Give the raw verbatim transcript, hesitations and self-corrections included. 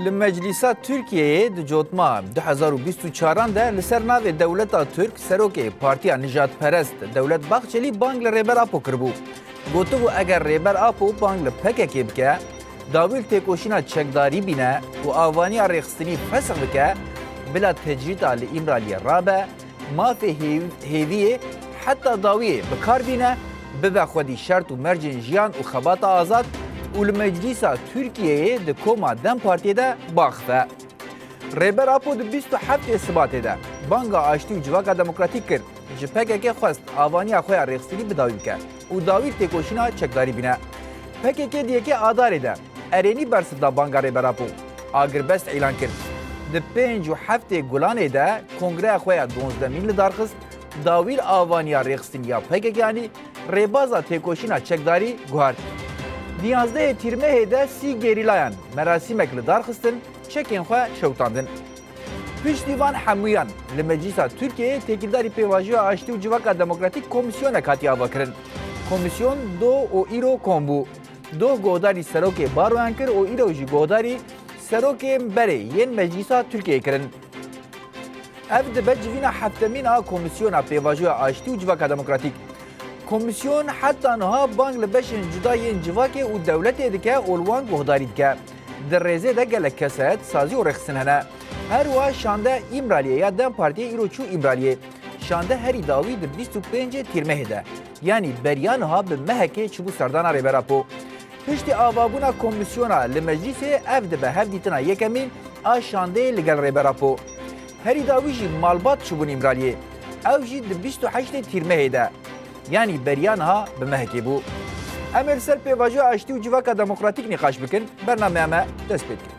Li Meclîsa Tirkiyeyê di cotma du hezar û bîst û çaran de li ser navê dewleta Tirk serokê Partiya Nijadperest Dewlet Bahçelî bang li Rêber Apo kiribû. Gotibû, eger Rêber Apo bang li P K K bike, dawî li têkoşîna çekdarî bîne û avaniya rêxistinî fesix bike, bila tecrîta li Îmraliyê rabe, mafê hêv-, hêviyê heta dawiyê bi kar bîne, bibe xwedî şert û mercên jiyan û xebata azad û li Meclîsa Tirkiyeyê di koma DEM Partiyê de biaxife. Rêber Apo di bîst û heftê Sibatê de banga aştî û civaka demokratîk kir. Ji P K K xwest avaniya xwe ya rêxistinî bi dawî bike û dawî têkoşîna çekdarî bîne. P K K di yekê Adarê de erênî bersiv da banga Rêber Apo. Agirbest îlan kir. Di pênc û heftê Gulanê de kongreya xwe ya duwazdemîn li dar xist, dawî li avaniya rêxistinî ya P K K anî, rêbaza têkoşîna çekdarî guhart. Di yazdehê Tîrmehê de sî gerîlayan merasîmek li dar xistin, çekên xwe şewitandin. Piştî van hemûyan li Meclîsa Tirkiyeyê têkildarî pêvajoya aştî û civaka demokratîk komîsyonek hatiye avakirin. Komîsyon doh û îro kom bû. Doh guhdarî serokê baroyan kir û îro jî guhdarî serokên berê yên Meclîsa Tirkiyeyê kirin. Ev dibe civîna heftemîn a Komîsyona Pêvajoya Aştî û Civaka Demokratîk. Komîsyon heta niha bang li beşên cuda yên civakê û dewletê dike û li wan guhdarî dike. Di rêzê de gelek keset, sazî û rêxistin hene. Her wiha şande Îmraliyê ya DEM Partiyê îro çû Îmraliyê. Şande herî dawî di bîst û pêncê Tîrmehê de, yanî beriya niha bi mehekê çûbû serdana Rêber Apo. Piştî avabûna komîsyona li meclîsê, ev dibe hevdîtina yekemîn a şandeyê li gel Rêber Apo. Herî dawî jî malbat çûbûn Îmraliyê. Ew jî di bîst û heştê Tîrmehê de, yanî beriya niha bi mehekê bû. Em ê li ser pêvajoya aştî û civaka demokratîk nîqaş bikin, bernameya me dest pê dikin.